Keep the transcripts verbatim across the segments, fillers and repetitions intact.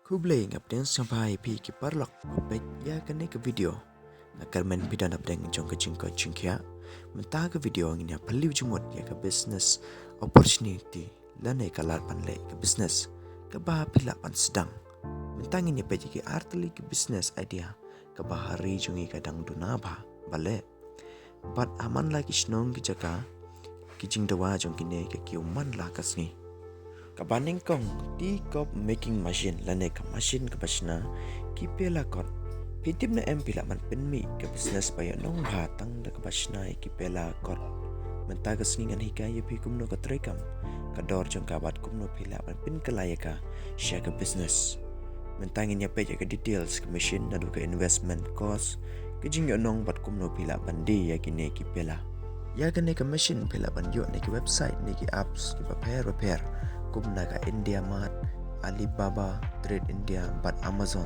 Khublei, nga pdiang sngewbha ïa phi ki paralok ba peit ïa kane ka video. Nga kyrmen phi don hapdeng jong ka jingkoit jingkhiah. Mynta ka video ngin ïa phylliew jingmut ïa ka business opportunity lane ka lad ban leh ka business kaba phi lah ban sdang. Mynta ngin ïa peit ïa ki artylli ki business idea kaba ha ri jong ngi ka dang duna bha ba leh. Bad ha man la ki shnong ki jaka, ki jingdawa jong kine ka kiew man la ka sngi. Kaba nyngkong, tea cup making machine lane ka machine kaba shna ki pela kot. Phi tip ne em phi lah ban pynmih ka business ba ïohnong bha tang da kaba shna ïa ki pela kot? Mynta ka sngi ngan hikai ïa phi kumno ka treikam, ka dor jong ka bad kumno phi lah ban pynkylla ïa ka sha ka business. Mynta ngin ïa peit ïa ka details ka machine, naduh ka investment cost, ka jingïohnong bad kumno phi lah ban die ïa kine ki pela. Ïa kane ka machine phi lah ban ïoh na ki website ne ki apps kiba pher ba pher, kum na ka India Mart, Alibaba, Trade India bad Amazon.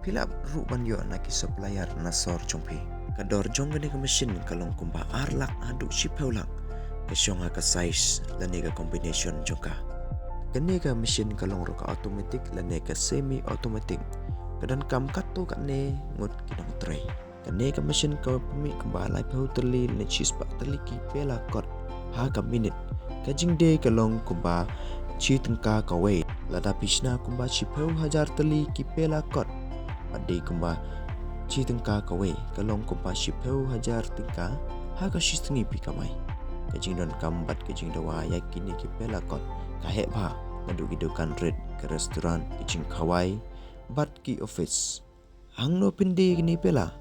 Phi lah ruh ban ïoh na ki supplier na sor jong phi. Ka dor jong kane ka machine ka long kumba ar lak haduh shiphew lak, ka shong ha ka size lane ka combination jong ka. Kane ka machine ka long ruh ka automatic lane ka semi automatic. Ka donkam katto katne ngut ki nongtrei. Kane ka machine ka pynmih kumba laiphew tylli lane shispah tylli ki pela kot ha ka minit. Ka jingdie ka long kumba shi tyngka kawei. Lada phi shna kumba shiphew hajar tylli ki pela kot, bad die kumba shi tyngka kawei, ka long kumba shiphew hajar tyngka ha ka shi sngi phi kamai. Ka jingdonkam bad ka jingdawa ïa kine ki pela kot ka heh bha, naduh ki dukan rit, ki restaurant, ki jingkhawai bad ki office. Hangno phin die kine pela?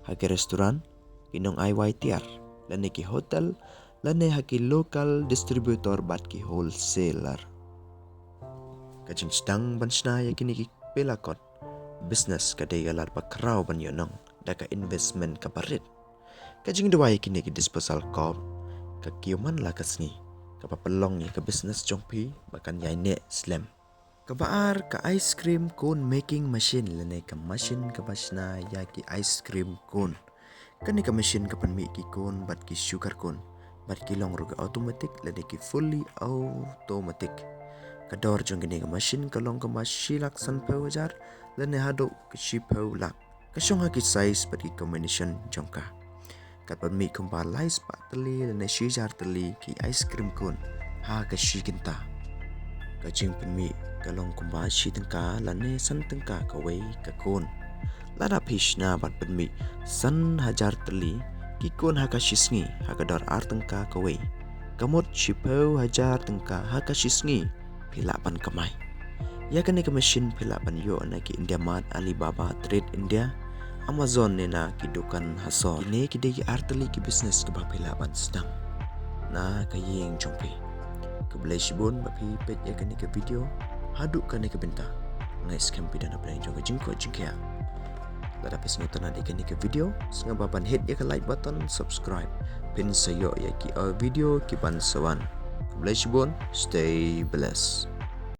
Ha ki restaurant, ki nongai wai tiar, lane ki hotel, lane ha ki local distributor bad ki wholesaler. Ka jingsdang ban shna ïa kine ki pela kot business ka dei ka lad ba khraw ban ïohnong da ka investment kaba rit. Ka jingdawa ïa kine ki disposal cup ka kiew man la ka sngi, kaba pynlong ïa ka business jong phi ba kan ïaineh slem. Kaba ar, ka ice cream cone making machine lane ka machine kaba shna ïa ki ice cream cone. Kane ka machine ka pynmih ki cone bad ki sugar cone, bad ki long ruh ki automatic lane ki fully automatic. Ka dor jong kane ka machine ka long kumba shi lak sanphew hajar lane haduh ki shiphew lak. Ka shong ha ki size bad ki combination jong ka. Ka pynmih kumba laispah tylli lane shi hajar tylli ki ice cream cone ha ka shi kynta. Ka jingpynmih ka long kumba shi tyngka lane san tyngka kawei ka cone. Lada phi shna bad pynmih san hajar tylli ki cone ha ka shi sngi, ha ka dor ar tyngka kawei, ka mut shiphew hajar tyngka ha ka shi sngi phi lah ban kamai. Ïa kane ka machine phi lah ban ïoh na ki India Mart, Alibaba, Trade India, Amazon ne na ki dukan ha sor. Kine ki dei ki artylli ki business kaba phi lah ban sdang na ka ïing jong phi. Khublei shibun ba phi peit ïa kane ka video haduh kane ka bynta. Nga ngeit skhem phi don hapdeng jong ka jingkoit jingkhiah. Lada phi sngewtynnad ïa kane ka video, sngewbha ban hit ïa ka like button, subscribe, phin sa ïoh ïa ki, uh, video ki ban sa wan. Khublei shibun, stay blessed.